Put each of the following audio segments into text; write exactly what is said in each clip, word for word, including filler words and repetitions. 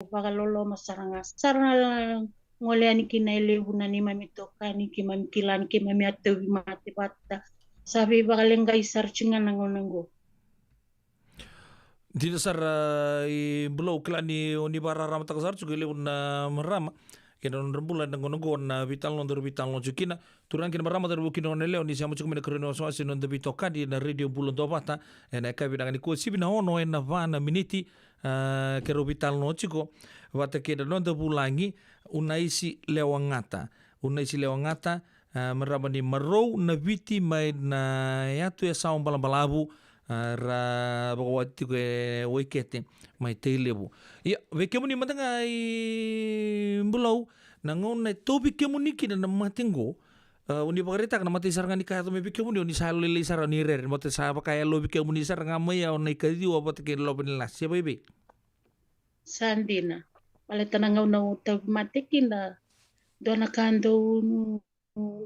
vakaloloma sara ga. Sara na gole yani kina e levu na neimami itokani, keimami kila ni keimami a tauvimate vata. Sa veivakaleqai sara tiko ga na gauna oqo. Dina sara, i Bulou, kila ni o ni vakararamataka sara tiko e levu na marama kei na nodra bula ena gauna oqo na veitalanoa daru veitalanoa tiko kina. Turaga kei na marama, cauravou kei na goneyalewa, ni sema tiko mai na ikarua ni wasewase ni noda veitokani na Radio Bula Duavata ena yakavi vinaka nikua, sivi na ono ena va na miniti. A, keirau veitalanoa tiko vata kei na noda vulagi, Unaisi Lewagata. Unaisi Lewagata, a, marama ni Marou, Naviti, mai na yatu e Yasawa Balabalavu, a, ra vakawati tiko e Waikete mai Tailevu. Ia, vei kemuni mada ga, i Bulou, na gauna e tauvi kemuni kina na mate oqo, a, o ni vakaraitaka na imatai sara ga ni ka yaco mai vei kemuni, o ni sa yalolailai sara, o ni rere, ni mate sa vaka e yalovi kemuni sara ga mai ya, o na ikaciwa vata kei na lova ni lasi, e vakaevei? Sa dina. Baleta na gauna au tauvimate kina, dua na ka dau,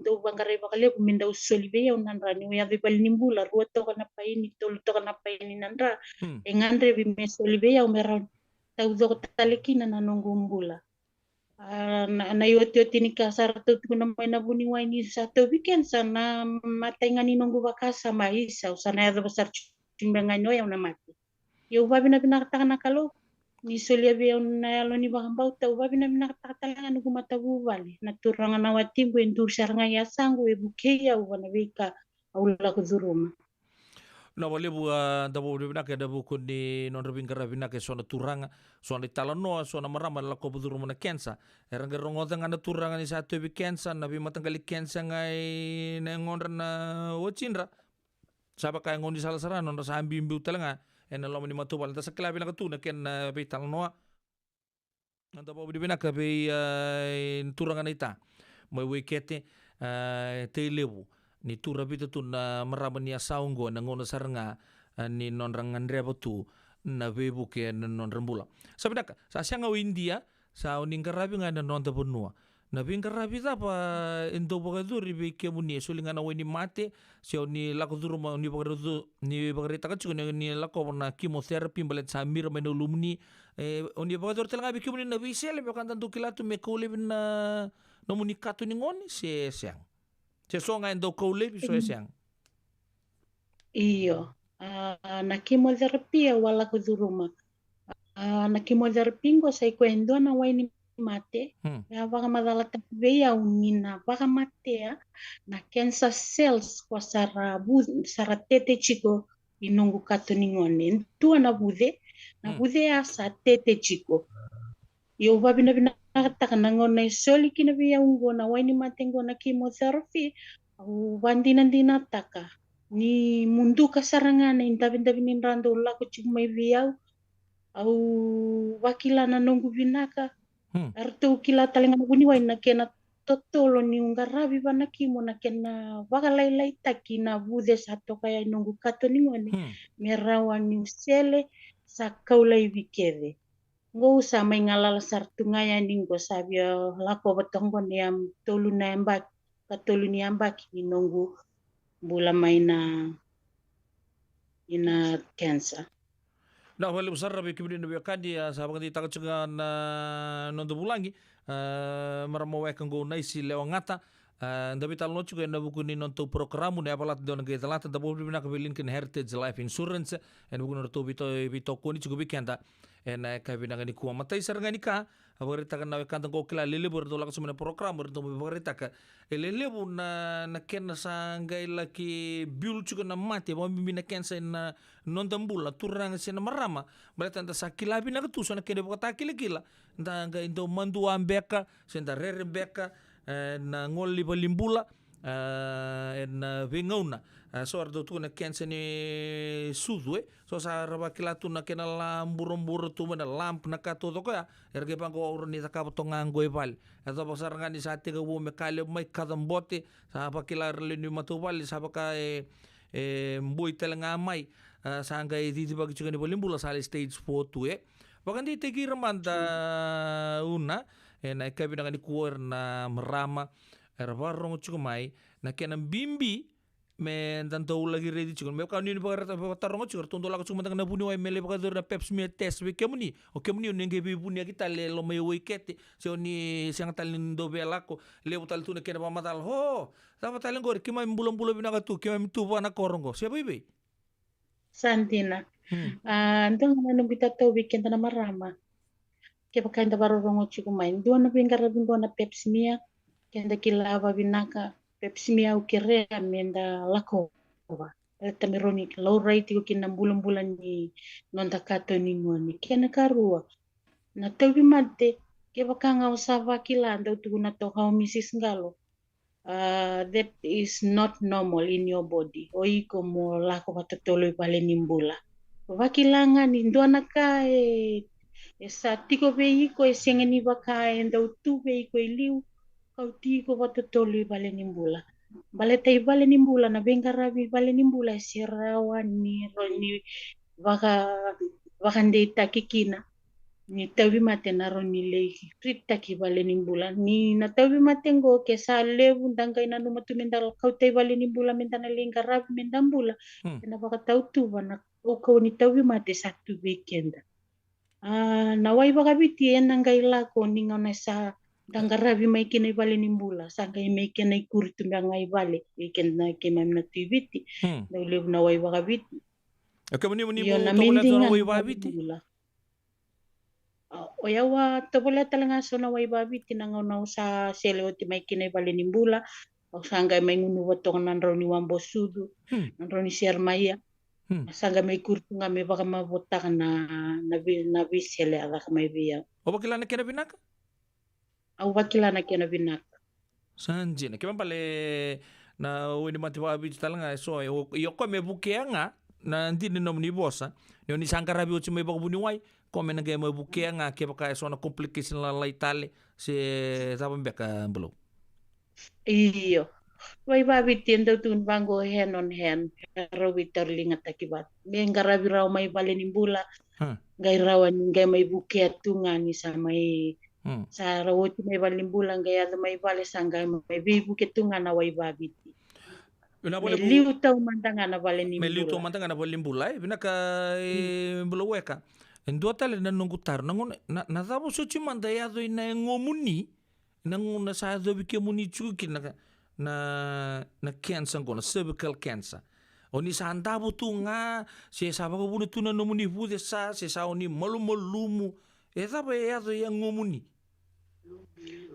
dau vaqarai vakalevu me dau soli vei au na dra, niu yaco i valenibula, rua toka na paini, tolu toka na paini na dra. Hmm. E gadrevi me soli vei au me rawa ni taucoko tale kina na noqu bula. A, na, na iotioti ni ka sa ratou tukuna mai na vuniwai ni sa tauvi kensa, na imatai ga ni noqu vakasama, isa, au sa na yacova sara tiko beka ga ni o yau na mate. Ia au vavinavinakataka na Kalou ni solia vei au na yalo ni vakabauta. Au vavinavinakataka tale ga noqu matavuvale, na turaga na watiqu, e duri sara ga i yasaqu, e vukei au vua na veika au lako curuma. Vinaka vakalevu, a, da vakavinavinaka ena vuku ni nodra veiqaravi vinaka e so na turaga, so na italanoa, so na marama e lakova curuma na kensa. Era qai rogoca ga na turaga ni sa tauvi kensa, na veimataqali kensa ga ena yagodra, na watidra. Sa vaka e gaunisala sara, nodra sa biubiu tale ga ena loma ni matavuvale. Da sa kila vinaka tu na kena veitalanoa. Eda vakavinavinaka vei, a, turaga naita mai Waikete, a, Tailevu, ni tu ravita tu na marama ni Yasawa oqo ena gauna sara ga, a, ni nodra gadreva tu na veivuke ena nodra bula. Sa vinaka, sa sega o Idia, sa o ni qaravi ga ena noda vanua. Na veiqaravi cava e dau vakayacori vei kemuni? E soli ga na wainimate, se o ni lako curuma, o ni vakaraitaka tiko ni, ni lakova na chemotherapy, baleta sa mira mai na ulumuni, e, o ni vakayacori tale ga vei kemuni na veisele, me vaka da dau kila tu me kau laivi na nomuni kato ni gone, se sega? Se so ga e dau kau laivi, so e sega? Io. A, na chemotherapy au a lako curuma. A, na chemotherapy qo sa i koya e dua na wainimate. Hmm. E a vakamacalataki vei au ni na vakamatea na cancer cells ko sa ra vu-, sa ra tete tiko i noqu kato ni gone. Dua na vuce, na, hmm, vuce a sa tete tiko. Ia au vavinavinakataka na gauna e soli kina vei au qo na wainimate qo na chemotherapy, au vadinadinataka ni muduka sara ga na idavidavi ni dra dau lako tiko mai vei au. Au vakila na noqu vinaka. Hmm. Eratou kila tale ga na vuniwai na kena totolo niu qaravi vua na chemo, na kena vakalailaitaki na vuce sa toka ya i noqu kato ni gone. Hmm. Me rawa niu sele, sa kau laivi kece. Qo au sa mai galala sara tu ga yani qo, sa via lakova toka qo na yam-, tolu na yabaki, ka tolu ni yabaki ni noqu bula mai na, i na cancer. Vinaka vakalevu sara vei kemuni na veiwekani, a, sa vakadeitaka tiko ga na noda vulagi, a, marama weka qo Unaisi Lewagata. A, da veitalanoa tiko ena vuku ni nodatou porokaramu na Yavalata Dua na Qai Calata, da vakavinavinaka vei Lincoln Heritage Life Insurance ena vuku ni nodratou veito-, veitokoni tiko vei keda ena yakavi vinaka nikua. Matai sara ga ni ka, a vakaraitaka na wekada qo, kila lelevu era dau lako tiko mai na porokaramu, era dau mai vakaraitaka e lelevu na, na kena sa qai laki biu tiko na mate, vakabibi na kensa ena noda bula, turaga se na marama. Baleta da sa kila vinaka tu so na kena ivakatakilakila, da qai dau madua beka, se da rere beka, e, na gole i valenibula, e, ena veigauna. E, so era dau tukuna na kensa ni sucu, e. So sa ra vakila tu na kena la burabura tu mai na lump, na ka taucoko ya, era qai vaqo, au rawa ni cakava toka ga qo i vale. E yacova sara ga ni sa tekivu me ka levu mai, kacabote, sa vakila era lewe ni matavuvale, sa vaka e, e boi tale ga mai, a, sa qai cicivaki tiko ni valenibula, sa lai stage four tu, e. Vakadeitaki ira mada, Una, ena yakavi vinaka nikua, o ira na marama era vakarorogo tiko mai, na kena bibi me da dau laki raici tiko. Me vaka ni vakataroga tiko, ratou dau lako tiko mada ga na vuniwai me lai vakayacori na pap smear test vei kemuni. O kemuni o ni qai veivuniyaki tale e loma i wai kete, se o ni sega tale ni dau via lako. Levu tale tu na kena vakamacala, o, cava tale qori, keimami bulabula vinaka tu, keimami tu vua na koro qo, se vaivai. Sa dina. Hmm. A, dua ga na noqu itatau vei keda na marama. Kevaka eda vakarorogo tiko mai, dua na veiqaravi dua na pap smear, keda kila vavinaka, pap smear au kerea meda lakova. Baleta me rawa ni laurai tiko kina na bulabula ni noda kato ni gone. Kena karua, na tauvimate, kevaka ga o sa vakila, dau tukuna toka o Mrs Qalo. Uh, that is not normal in your body. O iko mo lako vakatotolo i vale ni bula. Vakila ga ni dua na ka e, e sa tiko vei iko, e sega ni vaka e dau tu vei iko i liu, kauti iko vakatotolo i vale ni bula. Baleta i vale ni bula, na veiqaravi i vale ni bula e se rawa ni, ni vaka, vakadeitaki kina ni tauvimate na rawa ni lai treat-taki i vale ni bula. Ni na tauvimate qo ke sa levu da qai nanuma tu meda kauta i vale ni bula, meda na lai qaravi meda bula, hmm, ena vakatautuva na kaukauwa ni tauvimate sa tu vei keda. A, na wai vakaviti ena qai lako ni gauna sa da qaravi mai kina i vale ni bula, sa qai mai kena ikuri tu beka ga i vale vei keda keimami na Tui Viti. Hmm. Dau levu na wai vakaviti. E kemuni, moni, io, mo na tovolea mendinga na wai vakaviti? Bula. A, o yau a tovolea tale ga so na wai vakaviti na gauna au sa sele oti mai kina i vale ni bula. Au sa qai mai gunuva toka na drau ni wabosucu, hmm, na drau ni seremaia. Hmm. Sa qai mai kuri tu ga me vakamavotaka na, na vei, na veisele a caka mai vei au. O vakila na kena vinaka? Au vakila na kena vinaka. Sa dina. Kena ibalebale na wainimate vakaviti tale ga e so, e o, io, o koya me vukea ga na dina ni nomuni vosa. Ni o ni sa qaravi oti mai vakavuniwai, o koya me na qai mai vukea ga kevaka e so na complication lalai tale, se cava beka, Bulou? Io. Wai vakaviti e dau tukuni vaqo hand on hand, e rau veitauriligataki vata. Me qaravi rawa mai vale ni bula, hmm, qai rawa ni qai mai vukea tu ga ni sa mai, hmm, sa rau oti mai vale ni bula, qai yaco mai vale, sa qai mai veivuke tu ga na wai vakaviti. Me liu taumada ga na vale ni bula. Me liu taumada ga na vale ni bula, e? Vinaka, e, hmm, Bulou Weka. E dua tale na noqu taro, na gauna, na, na cava soti mada e yaco ina yagomuni, na gauna sa yacovi kemuni tiko kina na, na, na cancer qo, na cervical cancer. O ni sa davo tu ga, se sa vakavuna tu na nomuni vuce sa, se sa o ni malumalumu. E cava e yaco e yagomuni?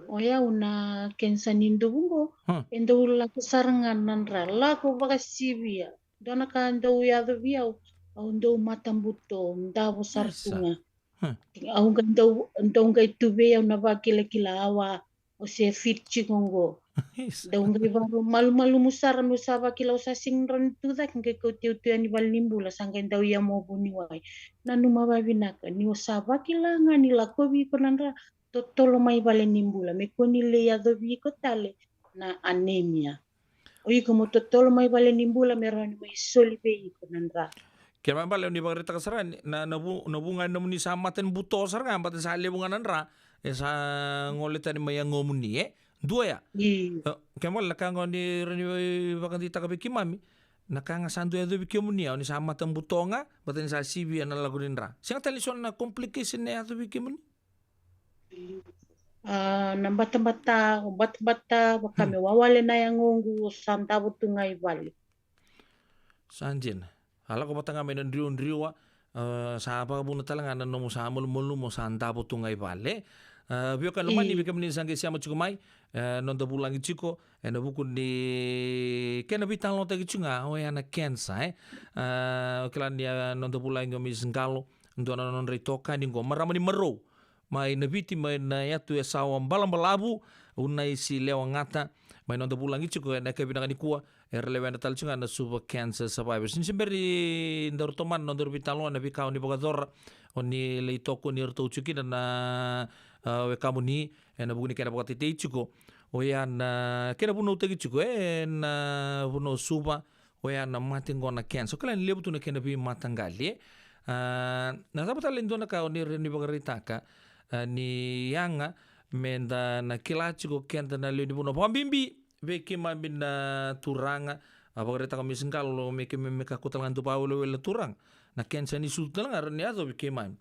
O yau na cancer ni duvu qo, hmm, e dau lako sara ga na dra, lako vakasivia. Dua na ka dau yaco vei au, au dau matabuto, davo sara tu ga. Yes. Hmm. Au qai dau, dau qai tu vei au na vakilakila, awa, o se fit tiko qo. Yes. Dau qai varo malumalumu sara, meu sa vakila au sa sega ni rawa ni tu cake, qai kauti au tu yani vale ni bula, sa qai dau ia mo vuniwai. Nanuma vavinaka, ni o sa vakila ga ni lakovi iko na dra, totolo mai vale ni bula, me kua ni lai yacovi iko tale na anemia. O iko mo totolo mai vale ni bula me rawa ni mai soli vei iko na dra. Kena ibalebale o ni vakaraitaka sara ga na, na vu, na vu ga ni nomuni sa matabuto sara ga, baleta sa levu ga na dra e sa gole tani mai yagomuni, e? Dua ya. Io. E, kena ibalebale na ka ga o ni rawa ni vakadeitaka vei keimami, na ka ga sa dau yacovi kemuni ya, o ni sa matabuto ga, baleta ni sa sivia na lako ni dra. Sega tale ni so na complication e yaco vei kemuni? A, na batabata, batabata, vaka, hmm, me wawale na yagoqu, sa davo tu ga i vale. Sa dina. A lako vata ga mai na driwadriwa, a, sa vakavuna tale ga na nomu sa malumalumu, sa davo tu ga i vale. A, veiwekani lomani, io, vei kemuni sa qai sema tiko mai, e, noda vulagi tiko ena vuku ni kena veitalanoataki tiko ga, oya na cancer, e. A, o kila ni a noda vulagi o Miss Qalo, dua na nodra itokani qo, marama ni Marou, mai Naviti, mai na yatu e Sawa Balabalavu, Unaisi Lewagata, mai noda vulagi tiko ena yakavi vinaka nikua, era lewena tale tiko ga na Suva Cancer Survivors. Ni se bera ni daru tomana na nodaru veitalanoa, na veika o ni vakayacora, o ni lai tokoni iratou tiko kina na, a, wekamuni, ena vuku ni kena vakatetei tiko, oya na kena vunautaki tiko, e, na vanua o Suva, oya na mate qo na cancer. O kila ni levu tu na kena veimataqali, e. A, na cava tale e dua na ka o ni rawa ni vakaraitaka, a, ni yaga meda na kila tiko keda na lewe ni vanua, vakabibi vei keimami na turaga, A vakaraitaka me sa qalo me keimami me kakua tale ga ni dau vakawelewele na turaga. Na cancer ni sucu tale ga e rawa ni yacovi keimami.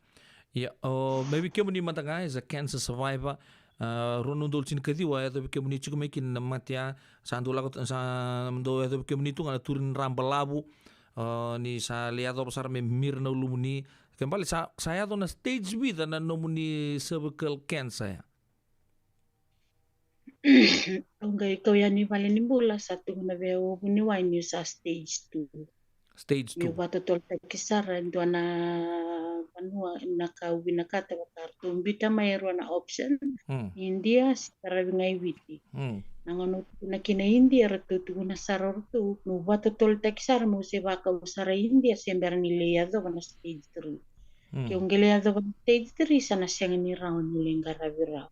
Ia, o, mai vei kemuni mada ga, as a cancer survivor, a, rua na udolu tinikaciwa, e yacovi kemuni tiko mai kina na mate ya, sa dau lako, sa dau yacovi kemuni tu ga na turi ni dra balavu, a, ni sa lai yacova sara me mira na ulumuni. Ke bale sa, sa yaco na stage vica na nomuni cervical cancer ya? Au qai kau yani vale ni bula, sa tukuna vei au o vuniwai niu sa stage two. Stage two. Niu vakatotolotaki sara e dua na vanua na ka au vinakata vaka ratou biuta mai e rua na option. Mm. India, se qaravi ga i Viti. Mm. Na gauna au tukuna kina India, ratou tukuna sara o ratou, meu vakatotolotaki sara meu se vakau sara i India, se bera ni lai yacova na stage three. Mm. Ke au qai lai yacova na stage three, sa na sega ni rawa niu lai qaravi rawa.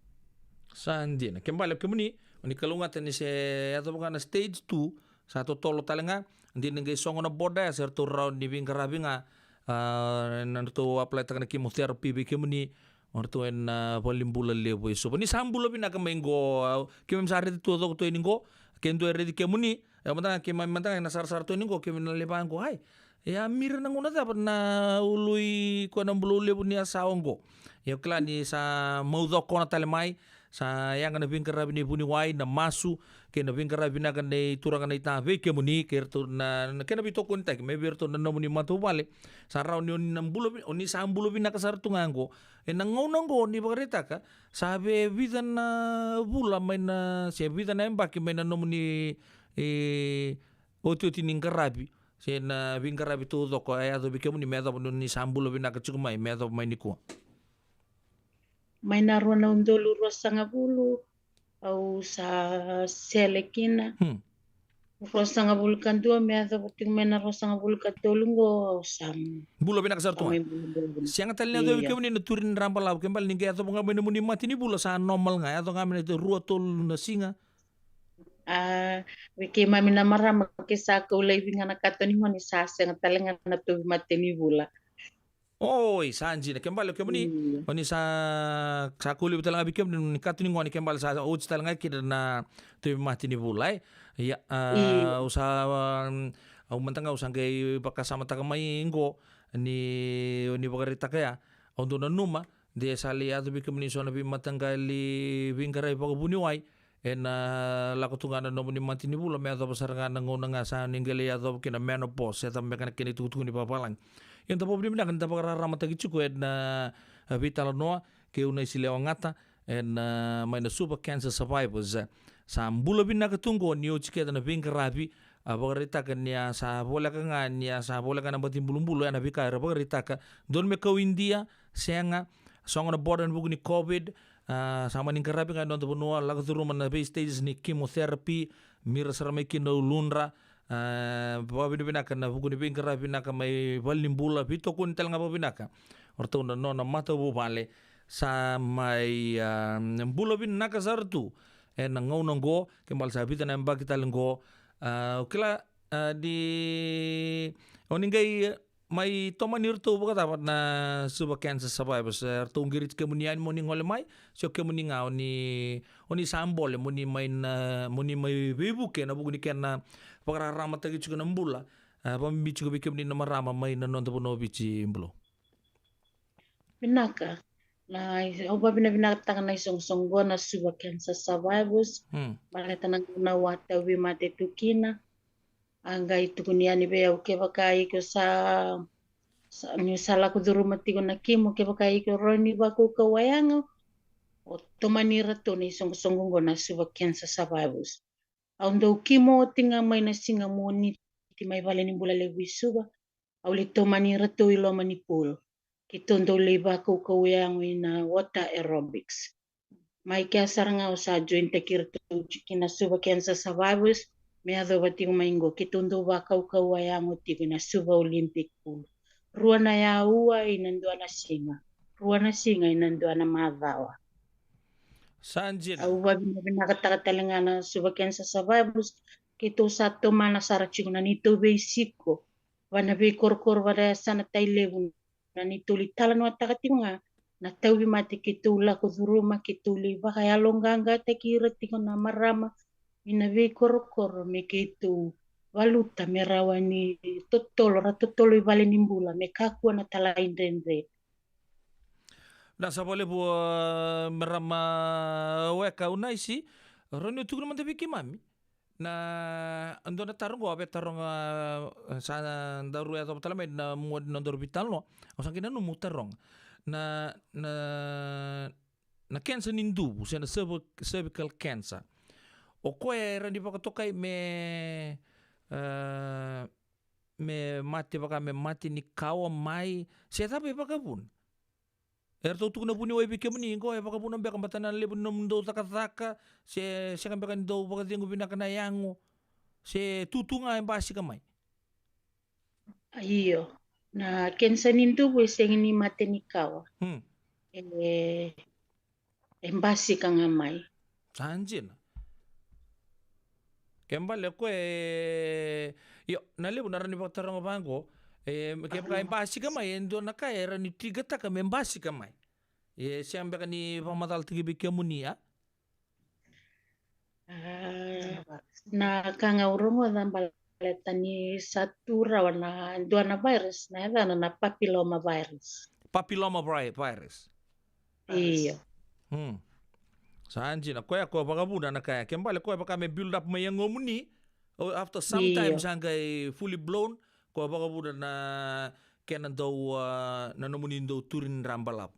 Sa dina. Ke bale o kemuni, o ni kalougata ni se yacova ga na stage two, sa totolo tale ga, dina ni qai sogo na border ya, se ratou rawa ni veiqaravi ga, a, na ratou apply taka na chemotherapy vei kemuni, o ratou ena, a, valenibula levu e Suva. Ni sa bula vinaka mai qo, a, keimami sa raici tu o coko tu yani qo, ke dua e raici kemuni, e mada ga keimami mada ga ena sarasara tu yani qo, keimami na lai vaqo, ai, e a mira na gauna cava na ului koya na Bulou levu ni a sa oqo. Ia au kila ni sa mau cokona tale mai, sa yaga na veiqaravi nei vuniwai, na masu, kei na veiqaravi vinaka nei turaga na ita vei kemuni, kei ratou na, na kena veitokonitaki mai vei ratou na nomuni matavuvale. Sa rawa ni o ni na bula vi-, o ni sa bula vinaka sara tu ga oqo. Ena gauna oqo ni vakaraitaka, sa via vica na vula mai na, se vica na yabaki mai na nomuni, e, otioti ni qaravi, se na veiqaravi taucoko e yacovi kemuni me yacova ni o ni sa bula vinaka tiko mai, me yacova mai nikua? Mai na rua na udolu ruasagavulu, au sa sele kina. Hmm. Ruasagavulu ka dua me yacova tiko mai na ruasagavulu ka tolu qo, au sa bula vinaka sara tu ga. Mai bula, bula, bula. Sega tale ni yacovi kemuni na turi ni dra balavu, ke bale ni qai yacova ga mai na nomuni mate ni vula, sa normal ga, yaco ga mai na rua tolu na siga. A, vei keimami na marama, ke sa kau laivi ga na kato ni gone, sa sega tale ga na tauvimate ni vula. Oi, sa dina. Ke bale o kemuni, mm, o ni sa, sa kau laivi tale ga vei kemuni ni kato ni gone, ke bale sa oti tale ga kina na tauvimate ni vula, e? Ia, a, io, au sa, a, au mada ga au sa qai vakasamataka mai qo ni, ni vakaraitaka ya. Au dau nanuma de sa lai yaco vei kemuni so na veimataqali veiqaravi vakavuniwai, ena lako tu ga na nomuni mate ni vula, me yacova sara ga na gauna ga sa ni qai lai yacova kina na menopause, e cava beka na kena itukutuku ni vavalagi. Ia da vakavinavinaka ni da vakararamataki tiko ena, a, veitalanoa kei Unaisi Lewagata, ena, a, mai na Suva Cancer Survivors. Sa bula vinaka tu qo ni oti kece na veiqaravi, a vakaraitaka ni a sa voleka ga, ni a sa voleka na bati bulubulu, ena veika era vakaraitaka. Dodonu me kau Idia, sega, sogo na border ena vuku ni COVID, a, sa mani qaravi ga e noda vanua, lako curuma na vei stages ni chemotherapy, mira sara mai kina uludra, a, vakavinavinaka na vuku ni veiqaravi vinaka mai valenibula, veitokoni tale ga vakavinaka o ratou na nona matavuvale, sa mai, a, bula vinaka sara tu ena gauna oqo, ke bale sa vica na yabaki tale oqo, a, au kila, a, ni, o ni qai mai tomani iratou vakacava na Suva Cancer Survivors, e ratou qiriti kemuni yani mo ni gole mai, se o kemuni ga o ni, o ni sa bole mo ni mai na, mo ni mai veivuke ena vuku ni kena vakararamataki tiko na bula, a, vakabibi tiko vei kemuni na marama mai na noda vanua o Viti, Bulou? Vinaka. Na, au vakavinavinakataka na isoqosoqo na Suva Cancer Survivors. Hmm. Baleta na gauna au a tauvimate tu kina, a qai tukuni yani vei au kevaka iko sa, sa, niu sa lako curuma tiko na kimo, kevaka iko rawa ni vakaukauwa yago, o tomani iratou na isoqosoqo oqo na Suva Cancer Survivors. Au dau kimo oti ga mai na siga Moniti mai valenibula levu i Suva, au lai tomani iratou i loma ni pool. Keitou dau lai vakaukauwa yago ina water aerobics. Mai kea sara ga au sa jointaki iratou tiko kina Suva Cancer Survivors, me yacova tiko mai qo, keitou dau vakaukauwa yago tiko ina Suva Olympic Pool. Rua na aua ina dua na siga, rua na siga ina dua na macawa. Sa dina. Au vakavinavinakataka tale ga na Suva Cancer Survivors, keitou sa tomana sara tiko na neitou veisiko vaka na veikorokoro, vaka na yasana Tailevu, na neitou lai talanoataka tiko ga na tauvimate keitou lako curuma, keitou lai vakayaloqaqataki ira tiko na marama ina veikorokoro me keitou valuta me rawa ni totolo, ra totolo i vale ni bula, me kakua na talaidredre. Na sa vakalevu, a, marama Weka Unaisi, rawa ni o tukuna mada vei keimami. Na dua na taro qo, a via taroga, a, sa daru yacova tale mai na mua ni nodaru veitalanoa. Au sa qai nanuma au taroga. Na, na, na kensa ni duvu, se na cervi-, cervical cancer. O koya e rawa ni vakatokai me, a, me mate vaka, me mate ni kawa mai, se cava e vakavuna? Eratou tukuna vuniwai vei kemuni qo e vakavuna beka, baleta na levu ni nomudou cakacaka, se sega beka ni dou vakacegu vinaka na yago, se tutu ga e basika mai? Io, na kensa ni duvu e sega ni mate ni kawa. Hmm. E, e basika ga mai. Sa dina. Ke bale ko e, io, na levu na rawa ni vakataroga vaqo, e, ke vaka e basika mai, e dua na ka e rawa ni trigataka me basika mai. E sega beka ni vakamacalataki vei kemuni, a? A, na ka ga au rogoca baleta ni sa tu rawa na dua na virus, na yacana na papilloma virus. Papilloma vi-, virus. Io. Hmm. Sa dina, koya ko vakavuna na ka ya. Ke bale koya vaka me build up mai yagomuni. O, after some time, io, sa qai fully blown, ko vakavuna na kena dau, a, na nomuni dau turi ni dra balavu.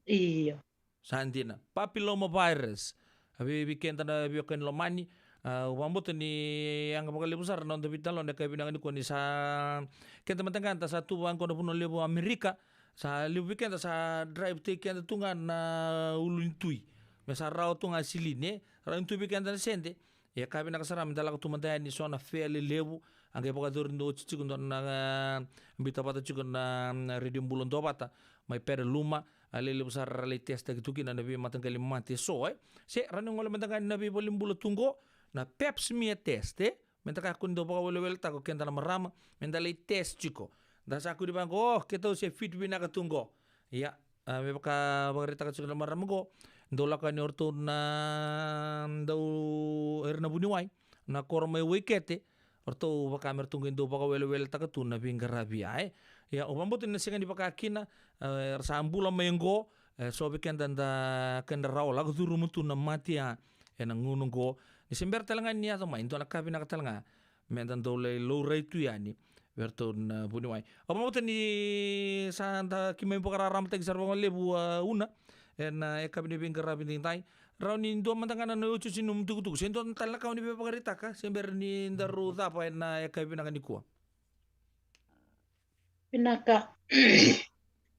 Io. Sa dina. Papilloma virus. A vei, vei keda na veiwekani lomani, a, au vakabauta ni yaga vakalevu sara na noda veitalanoa ena yakavi vinaka nikua ni sa, keda mada ga da sa tu vaqo na vanua levu Amerika, sa levu vei keda sa drive-taki keda tu ga na ulu ni tui. Me sa rawa tu ga silini, e? Rawa ni tu vei keda na sede. Ia ka vinaka sara me da lako tu mada yani so na fea lelevu, a qai vakayacori dua oti tiko dua na, a, biuta vata tiko na, na Radio Bula Duavata mai Pere Luma, a, lelevu sara ra lai test-taki tu kina na veimataqali mate so, e. Se, rawa ni gole mada ga yani na veivalenibula tu qo, na pap smear test, e. Me da kakua ni dau vakaweleweletaka o keda na marama, me da lai test tiko. Da sa kua ni vaqo, o, keitou se fit vinaka tu qo. Ia, a, me vaka, vakaraitaka tiko na marama qo, dau lako yani o ratou na, dau, ira na vuniwai, na koro mai Waikete, o ratou vaka me ratou qai dau vakaweleweletaka tu na veiqaravi ya, e. Ia, au vakabauta ni na sega ni vaka kina, e, era sa bula mai qo, e, so vei keda da, keda rawa lako curuma tu na mate ya, ena gauna qo, ni se bera tale ga ni yaco mai, dua na ka vinaka tale ga, me da dau lai laurai tu yani vei ratou na vuniwai. Au vakabauta ni sa da keimami vakararamataki sara vakalevu, a, Una, ena yakavi ni veiqaravi edaidai. Rawa ni dua mada ga na iotioti ni nomu tukutuku, se dua tale na ka o ni via vakaraitaka, se bera ni daru cava ena yakavi vinaka nikua. Vinaka.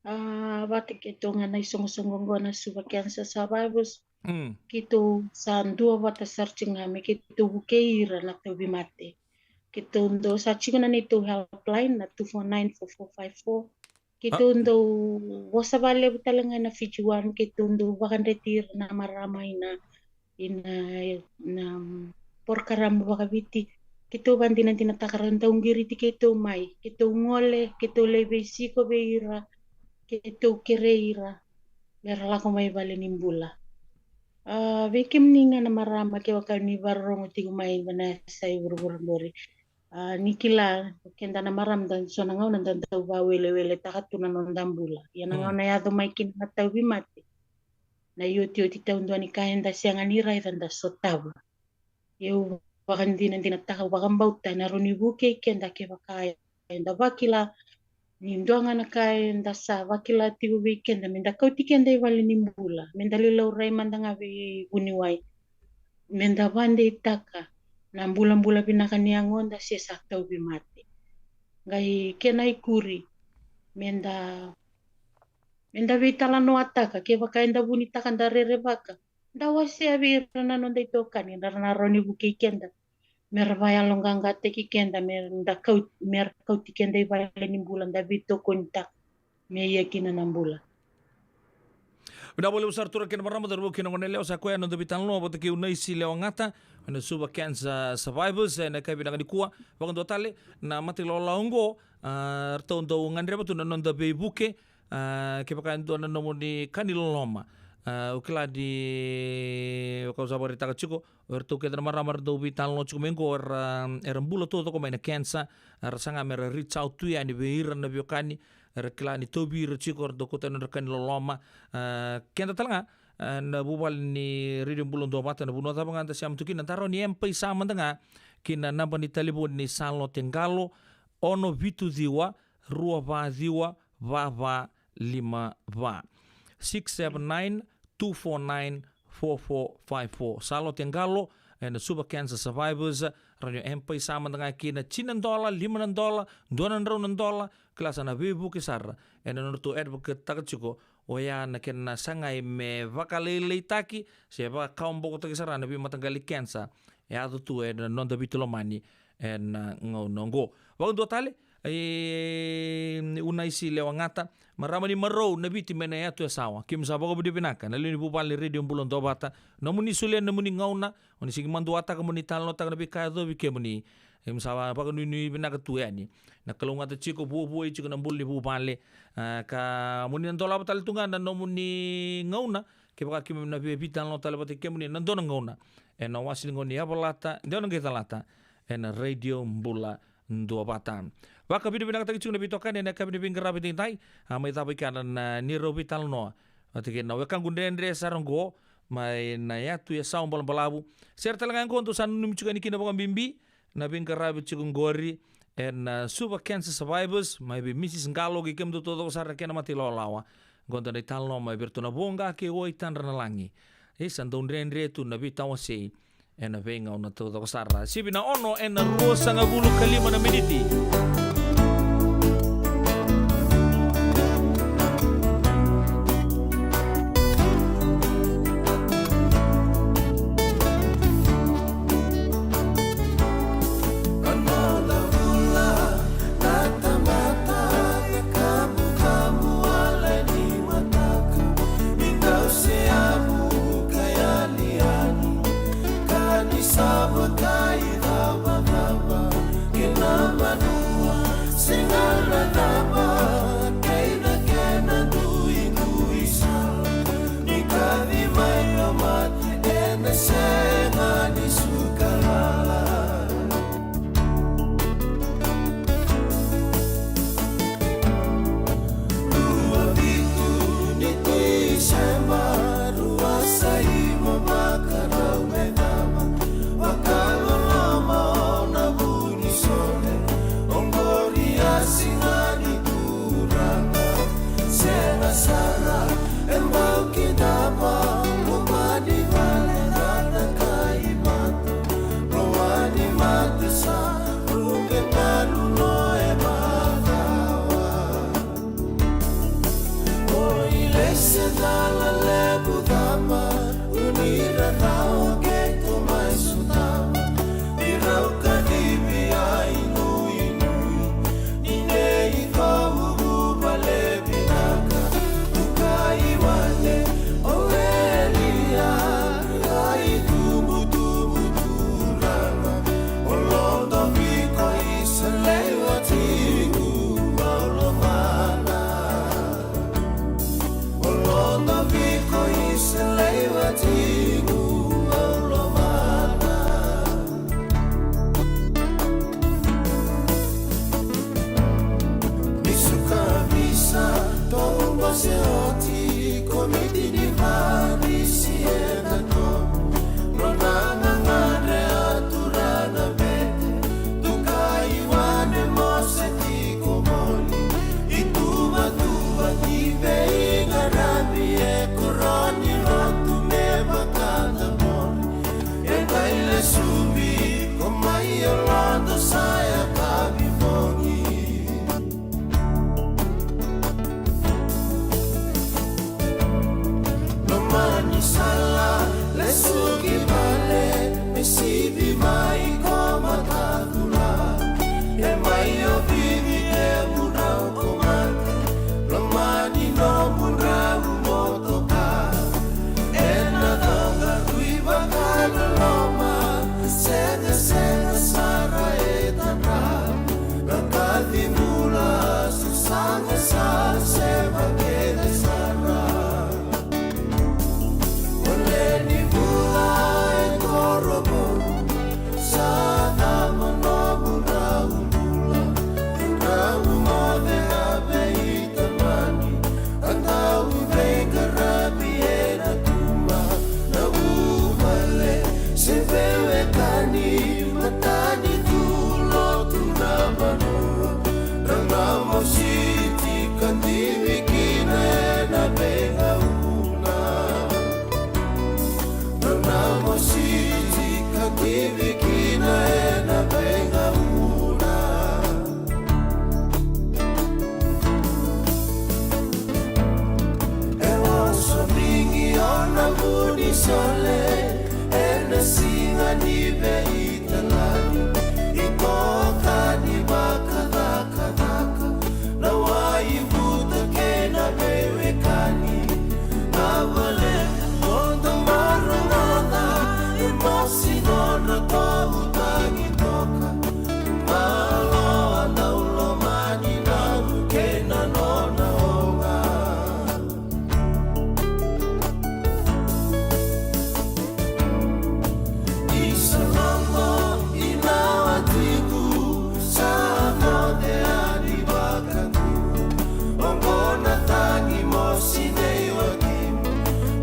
A, vata keitou ga na isoqosoqo qo na Suva Cancer Survivors. Mm. Keitou sa duavata sara tiko ga me keitou vukei ira na tauvimate. Keitou dau sa tiko na neitou helpline na two four nine four four five four. Keitou dau vosa vakalevu tale ga ena Fiji One, keitou dau vakadreti ira na marama ina, ina, na, mm, porokaramu vakaviti. Keitou vakadinadinataka ra dau qiriti keitou mai, keitou gole, keitou lai veisiko vei ira, keitou kerei ira me ra lako mai vale ni bula. A, vei kemuni ga na marama, kevaka ni vakarorogo tiko mai ena yasai vuravura qori, a, ni kila, keda na marama da so na gauna da dau vakaweleweletaka tu na noda bula. Ia na gauna yaco mai kina na tauvimate, na iotioti taudua ni ka eda sega ni raica da sotava. Au vakadinadinataka, au vakabauta ena rawa ni vukei keda kevaka eda vakila ni dua ga na ka eda sa vakila tiko vei keda, me da kauti keda i vale ni bula, me da lai laurai mada ga vei vuniwai, me da vadeitaka na bulabula vinaka ni yagoda se sa tauvimate. Qai kena ikuri, me da, me da veitalanoataka, kevaka eda vunitaka, da rerevaka, da wasea vei ira na noda itokani, ra na rawa ni vukei keda me ra vakayaloqaqataki keda, me da kau-, me ra kauti keda i vale ni bula, da veitokonitaka me ia kina na bula. Vinaka vakalevu sara turaga kei na marama, cauravou kei na goneyalewa, sa koya na noda veitalanoa vata kei Unaisi Lewagata, na Suva Cancer Survivors, ena yakavi vinaka nikua. Vakadua tale na mata ilawalawa oqo, a, ratou dau gadreva tu na noda veivuke, a, kevaka e dua na nomuni ka ni loloma, A, au kila ni, o kau sa vakaraitaka tiko, o iratou kece na marama era dau veitalanoa tiko mai qo, era, era bula taucoko mai na cancer, era saga me ra reach out tu yani vei ira na veiwekani, era kila ni tauvi ira tiko, era dau kauta yani nodra ka ni loloma. A, keda tale ga, a, na vuvale ni Radio Bula Duavata, na vanua cava ga da sema tu kina, da rawa ni M-PAiSA mada ga ki na naba ni talevoni ni Salote Qalo, ono vitu ciwa, rua va ciwa, va va lima va. Six seven nine, two four nine, four four five four. Salote Qalo, ena Suva Cancer Survivors, rawa ni o M-PAiSA mada ga ki na tini na dola, lima na dola, dua na drau na dola, kila sa na veivuke sara. Ena nodratou advocate-taka tiko, oya na kena sagai me vakalailaitaki, se vakakawabokotaki sara na veimataqali cancer e yaco tu ena noda veitu lomani ena gauna oqo. Vakadua tale, e, Unaisi Lewagata, marama ni Marou, Naviti mai na yatu Yasawa. Keimami sa vakavinavinaka na lewe ni vuvale ni Radio Bula Duavata, nomuni solia na nomuni gauna, oni sega ni maduataka mo ni talanoataka na veika e yacovi kemuni. Keimami sa vakanuinui vinaka tu yani. Na kalougata tiko, vuavuai tiko na bula ni vuvale. A, ka mo ni na dolava tale tu ga na nomuni gauna, kevaka keimami na via veitalanoa tale vata kei kemuni ena dua na gauna. Ena wase ni gauna ni yavalata, dua na qai calata ena Radio Bula Duavata. Vakavinavinakataki tiko na veitokani ena yakavi ni veiqaravi edaidai, a, mai cava i kea na neirau veitalanoa vata kei na wekaqu dredre sara oqo mai na yatu Yasawa balabalavu. Sere tale ga oqo dou sa nanumi tiko yani kina vakabibi na veiqaravi tiko oqori ena, a, Suva Cancer Survivors, mai vei Mrs Qalo kei kemudou taucoko sara na kena mata ilawalawa. Qo dua na italanoa mai vei iratou na Voqa kei Waitadranalagi. E sa dau dredre tu na veitawasei ena veigauna taucoko sara. Sivi na ono ena ruasagavulu ka lima na miniti. Na noda bula na tamata, na kabukabu wale ni mataka, ni dau seavu ka yaliyali, ka ni sava ka icavacava, kei na vanua Ivi kina ena veigauna. E vosa bigi o na vu ni sole ena siga ni veitalani. I toka ni vakacakacaka na wai vuta kei na veiwekani. Na vale o da marogoca e mosi nona tovutagi toka. Malo a dau lomani na kei na nona oga. Isa logo ina watiqu sa moce yani vakatu. Oqo na tagi mosi nei watiqu.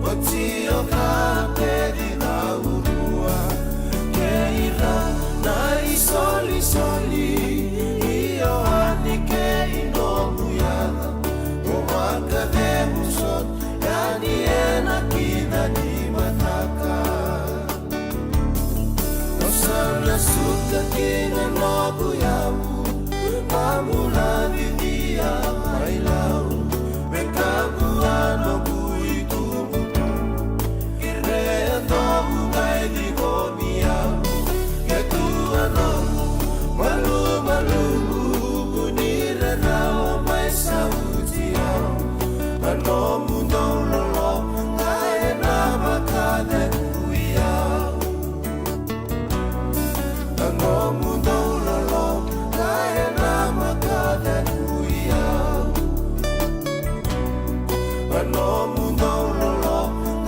Oti o ka pedi na urua. Kei ira na isolisoli i Ioani kei nomu yaca. O vakacegu soti yani ena kida ni mataka. O sa na suka kina noqu yavu, mamu na vidia mai Lau. Me kakua noqu itubutubu, kerea noqu qai ciqomi au. Ke tu a noqu malumalumu, ni rarawa mai sauti au. A nomu dau lolo, qai na vakacegu i au. A nomu dau lolo, qai na vakacegu i au. A nomu dau lolo,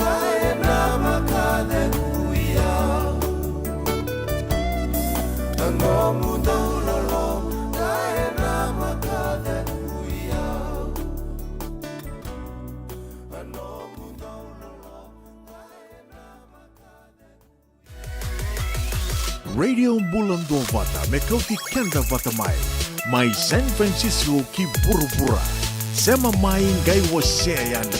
qai na vakacegu i au. A nomu dau lolo, qai na vakacegu i au. A nomu dau lolo, qai na vakacegu. Radio Bula Duavata, me kauti keda vata mai. Mai San Francisco ki vuravura. Sema mai qai wasea yani.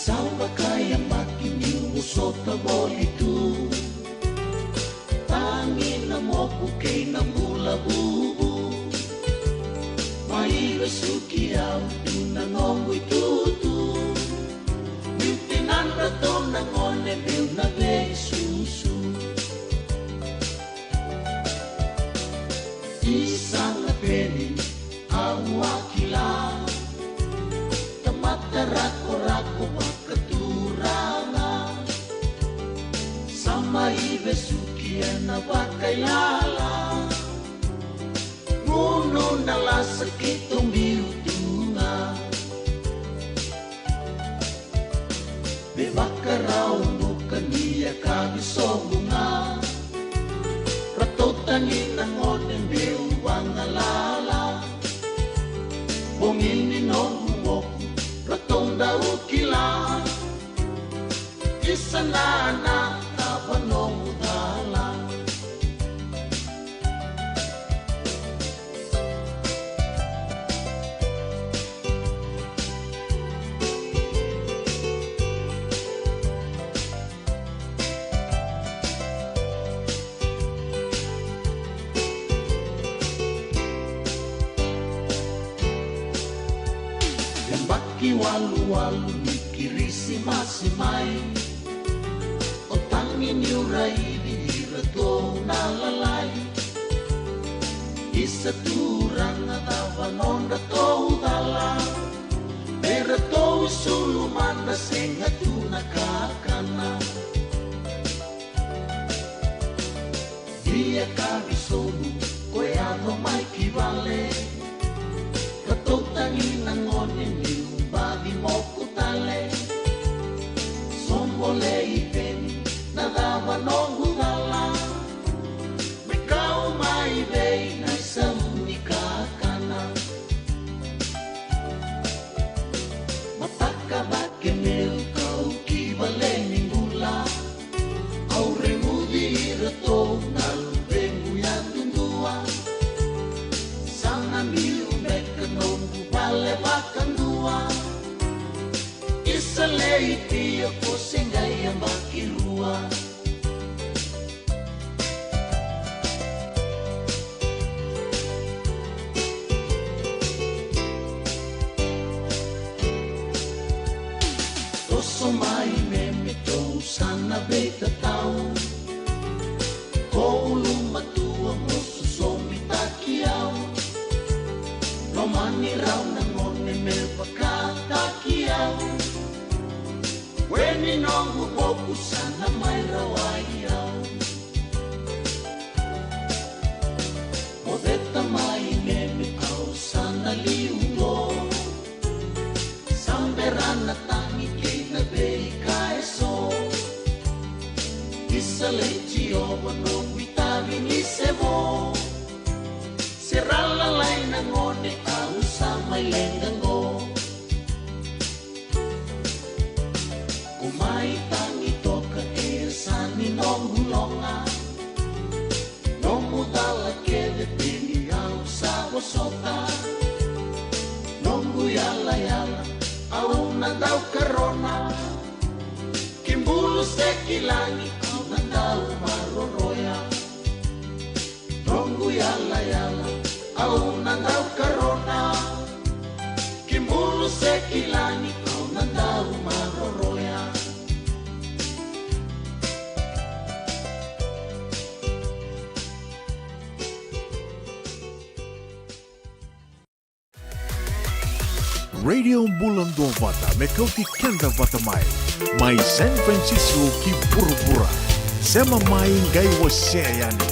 Sa vakayabaki niu vosota voli tu. Tagi na moku kei na bula vuvu. Mai vesuki au tu na noqu itutu. Niu tinadra to na gone meu na veisusu. Isa na peni au a kila. Tamata rakorako vakaturaga. Sa mai vesuki ena vakailala. Gunu na lasa keitou biu tu ga. Me vakarau buka ni yakavi sobu ga. Ratou tagi na gone meu vagalala. Bogi ni noqu moku ratou dau kila. Isa na na cava noqu cala. Yabaki waluwalu ni Kirisimasi mai. O tagi niu raici iratou na lalai. Isa Turaga cava nodratou cala. Me ratou isulu mada sega tu na kakana. Via ka visonu ko yaco mai ki vale. Ratou tagi na gone niu baci moku tale. Soqo lei peni na cava noqu cala. Me kau mai vei na isau ni kakana. Mataka cake meu kau Na veitatau. Ko ulumatua mo sosomitaki au. Lomani rau na gone me vakataki au. Weni noqu voku sa na mai rawai au. Mo ceta mai meme au sa na liu qo. Sa bera na tagi kei na veika eso. Ni sa lei Jiova noqu itavi ni se vo. Se ra lalai na gone au sa mai leqa qo. Ko mai tagi toka e yasa ni noqu loga. Nomu cala kece peni au sa vosota. Noqu yalayala au na dau karona. Ki bulu se ki lagi au na dau maroroya. Noqu yalayala au na dau karona. Ki bulu se ki lagi au na dau maroroya. Radio Bula Duavata me kauti keda vata mai. Mai San Francisco ki vuravura. Sema mai qai wasea yani.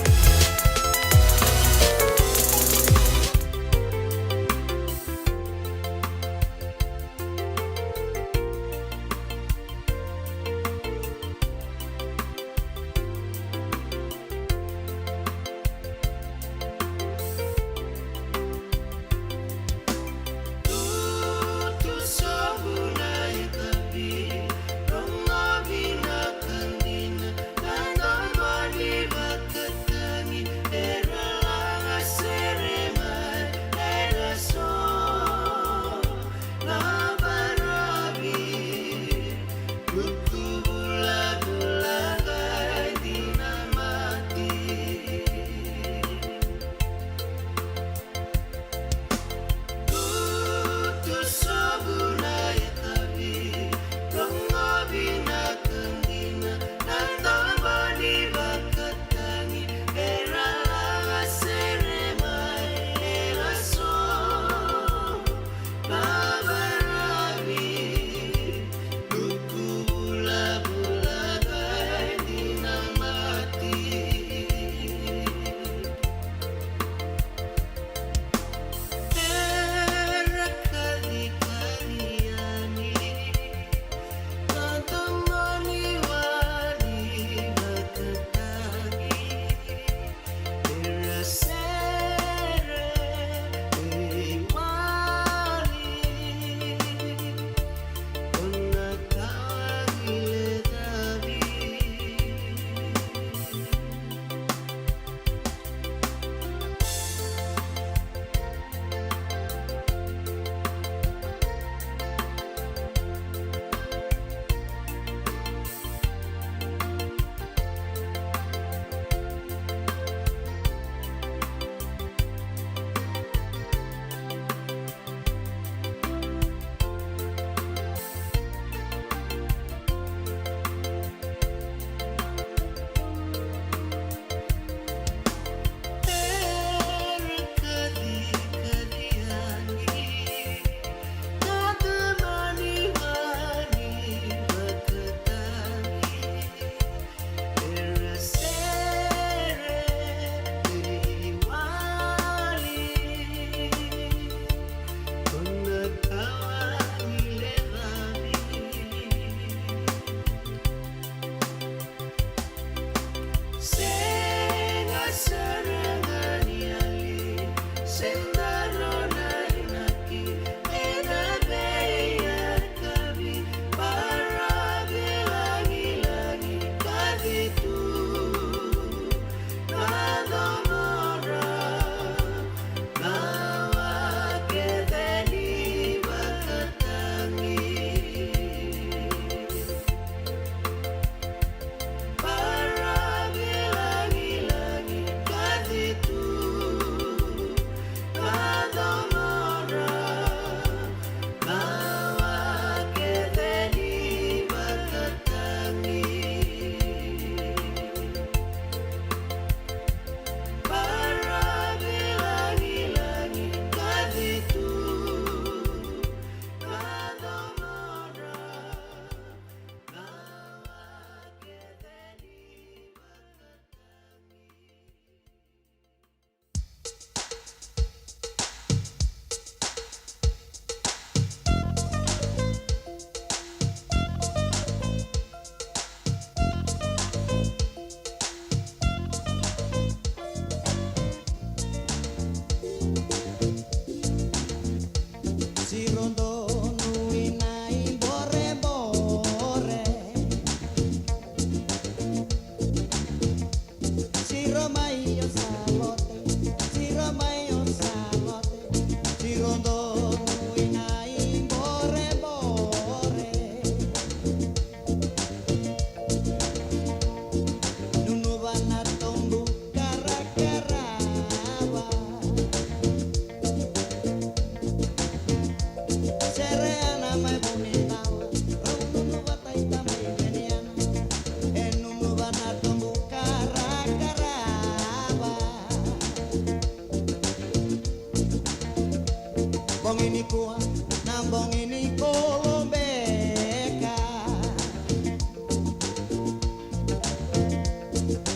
Kua na bogi ni kolobeka.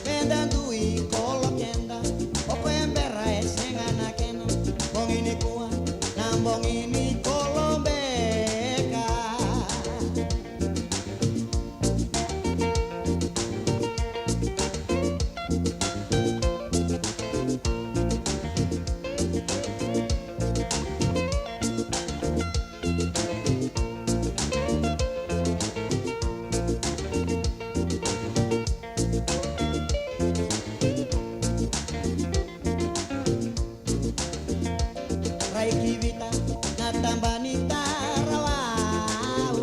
Meda dui kolo keda, o koya bera e sega na kena. Bogi ni kua na bogi ni kolobeka. Rai ki vita na taba ni tarawau.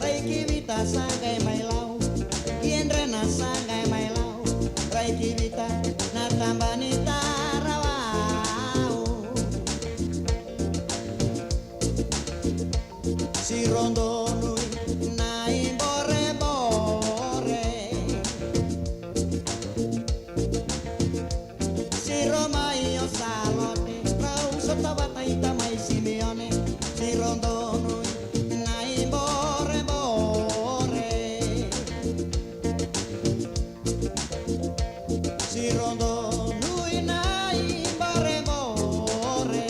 Rai ki vita sa qai mai lau, ki edre na sa qai mai lau. Rai ki vita na taba ni tarawau. Siro donu na iborebore. Siro mai o Salote, rau sota vata i tamai Simeone. Siro donu na iborebore. Siro donu na iborebore.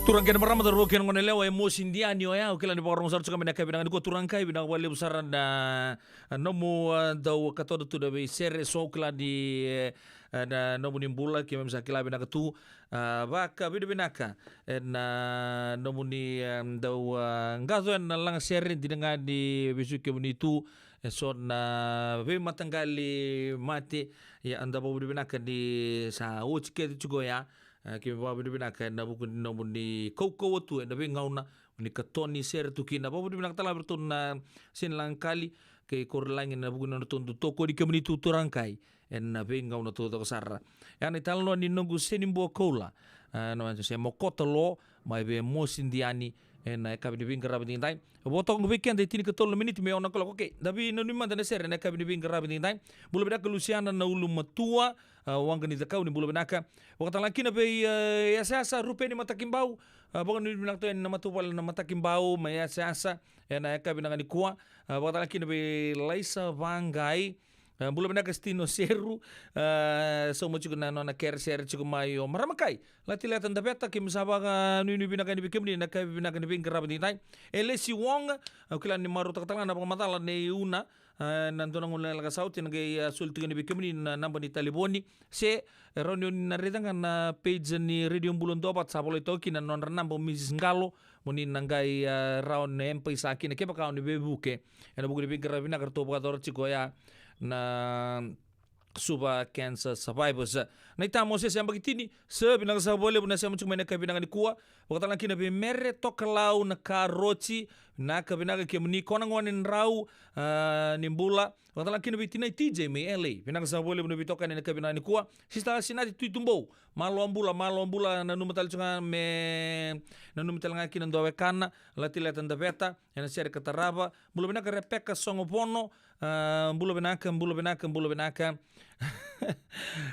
Turaga kei na marama, cauravou kei na goneyalewa, e Mosi Diani oya, au kila ni vakarogo sara tiko mai na yakavi vinaka nikua. Turaga, vinaka vakalevu sara na, a, nomu, a, dau katoda tu na veisere, so au kila ni, e, e, na nomuni bula, keimami sa kila vinaka tu, a, vakavinavinaka, e, na nomuni, e, dau, a, qaco ena lagasere, dina ga ni vesu kemuni tu, e so na veimataqali mate, ia, da vakavinavinaka ni sa oti kece tiko ya, a, keimami vakavinavinaka ena vuku ni nomuni kaukauwa tu ena veigauna, ni katoni sere tu kina. Vakavinavinaka tale ga vei iratou na Senilaga Kali kei Korilagi ena vuku ni nodratou dau tokoni kemuni tu, turaga kai, ena veigauna taucoko sara. Ya na italanoa ni noqu Seni Bua Koula, a, na se Mokota Lo, mai vei Mosi Diani, ena yakavi ni veiqaravi edaidai. Vo toka vei keda e tinikatolu na miniti me ono na kaloko. Okei, da veinanumi mada na sere ena yakavi ni veiqaravi edaidai. Bula vinaka Lusiana na Ulumatua, a, Waqa ni Cakau, ni bula vinaka. Vakatalega kina vei, e, Yasayasa Rupeni Matakibau, a, vakanuinui vinaka tu yani na matavuvale na Matakibau mai Yasayasa ena yakavi vinaka nikua. A, vakatalega kina vei Laisa Vaqai, a, bula vinaka Stino Seru, a, sauma tiko na nona kere sere tiko mai o Maramakai Latileta Daveta, keimami sa vakanuinui vinaka yani vei kemuni ena yakavi vinaka ni veiqaravi edaidai. Elesi Wong, au kila ni marautaka tale ga na vakamacala nei Una, a, ena dua na gauna lekaleka sa oti, ena qai, a, soli tiko yani vei kemuni na naba ni talevoni. Se, e rawa ni o ni na raica ga na page ni Radio Bula Duavata, sa volai toka kina na nodra naba o Mrs Qalo, mo ni na qai, a, rawa ni M-PAiSA kina kevaka o ni veivuke. Ena vuku ni veiqaravi vinaka eratou vakayacora tiko ya na Suva Cancer Survivors. Naita Mosese, yabaki tini, se vinaka sara vakalevu na sema tiko mai ena yakavi vinaka nikua. Vakatalega kina vei Mere Tokalau na Karoti, vinaka, vinaka kemuni. Kona Gone Drau, a, ni bula. Vakatalega kina vei tinai T J mai L A. Vinaka sara vakalevu na veitokani ena yakavi vinaka nikua. Sista Sinati Tuitubou, malo bula, malo bula, nanuma tale tiko ga me, nanumi tale ga kina dua wekana, Latileta Daveta, ena sere ka tarava. Bula vinaka Repeka Sogovono, a, bula vinaka, bula vinaka, bula vinaka.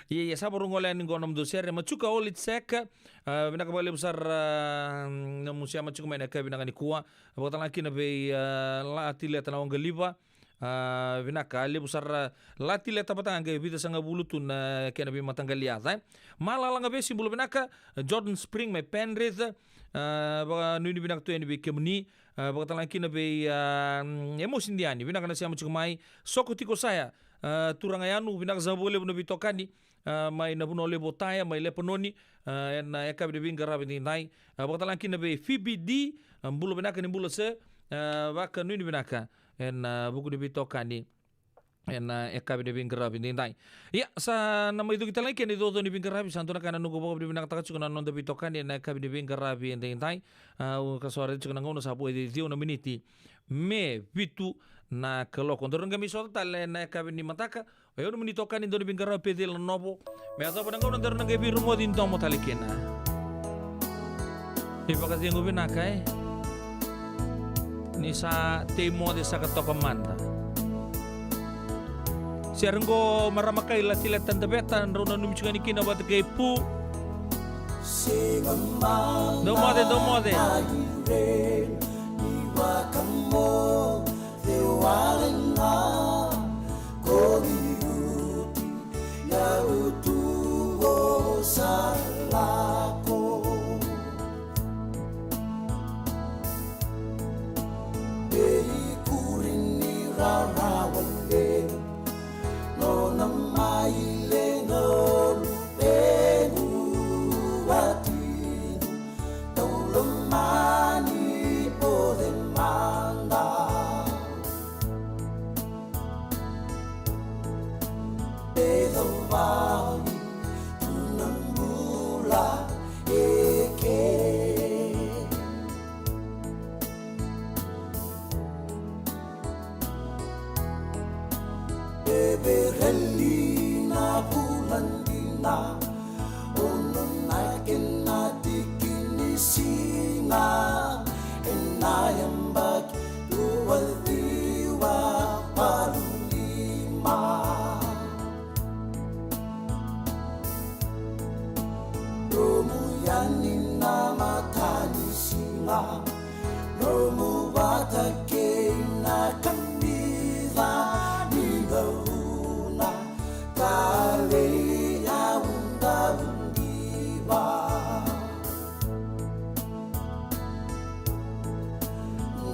Ia, ia, sa vakarau gole yani qo nomudou sere. Machuka Olitsek, a, vinaka vakalevu sara, a, nomu sema tiko mai ena yakavi vinaka nikua. Vakatalega kina vei, a, Latileta na Waqaliva, a, vinaka, a levu sara Latileta vata ga, qai vica sagavulu tu na kena veimataqali yaca, e. Malala Gavesi, bula vinaka. Jordan Spring mai Penrith, a, vakanuinui vinaka tu yani vei kemuni. A, vakatalega kina vei, a, mm, Emosi Diani, vinaka na sema tiko mai. Soko Tiko Saya, a, turaga yanu, vinaka sara vakalevu na veitokani, a, mai na vanua levu o Taya, mai Lepanoni, a, ena yakavi ni veiqaravi edaidai. A, vakatalega kina vei Phoebe D, a, bula vinaka ni bula se, a, vakanuinui vinaka ena, a, vuku ni veitokani ena, a, yakavi ni veiqaravi edaidai. Ia, sa na mai cuki tale ga kina na icoco ni veiqaravi, sa dua na ka na noqu vakavinavinakataka tiko na noda veitokani ena yakavi ni veiqaravi edaidai. A, au ka sa raica tiko na gauna sa vo e ciwa na miniti me vitu na kaloko. Daru na qai mai sota tale ena yakavi ni mataka. O yau nomuni itokani, dau ni veiqaravi Peceli Novo. Me yacova na gauna daru na qai veirogoci domo tale kina. Ni vakacegu vinaka, e? Ni sa tei moce saka toka mada. Sere qo Marama Kai, Latileta Daveta, drau nanumi tiko yani kina vata kei Pu. Dau moce, dau moce.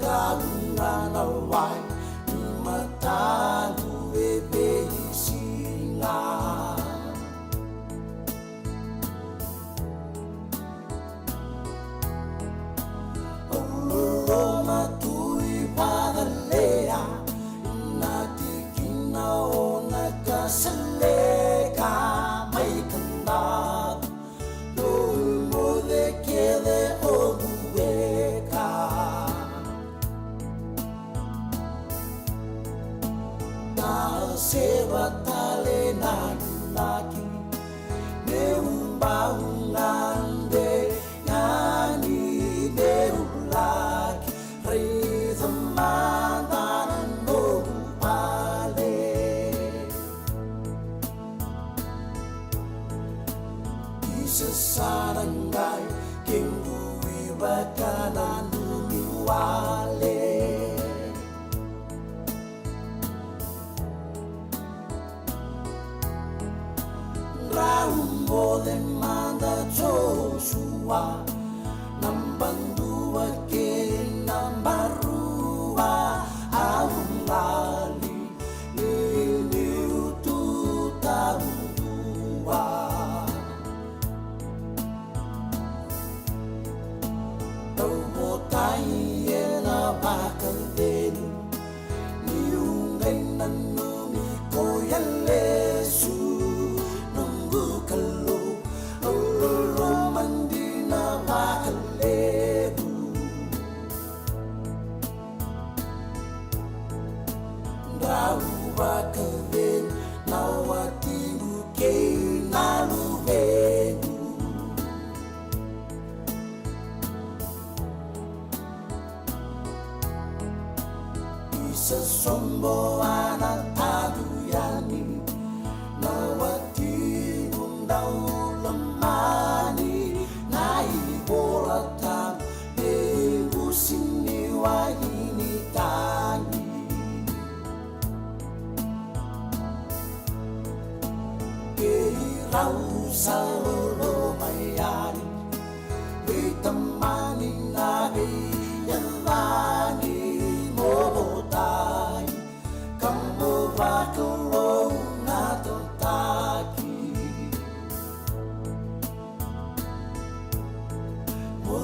Tauna na wai ni mataqu e veisiga. Au loloma tu i vacalea, na tikina o na kasaleka mai kanaku. Dou moce kece o dueka. Na seva tale na inaki, meu bau gade yani, meu laki raica mada na noqu vale. Isa sa na qai kequ ivakananumi wale. Drau moce mada Josua, naba dua kei naba rua, au lali ni niu tu tavudua. Tauvotai ena vakacegu, niu qai nanumi koya lesu. Noqu Kalou, au loloma dina vakalevu. Drau vakacegu na watiqu kei na luvequ. Isa sobo a na tadu yani, na watiqu dau lomani, na iVola Tabu e qusi ni wai ni tagi. Keirau sa loloma yani vei tamani na veiyacani, mo votai ka mo vakalou na tataki. Mo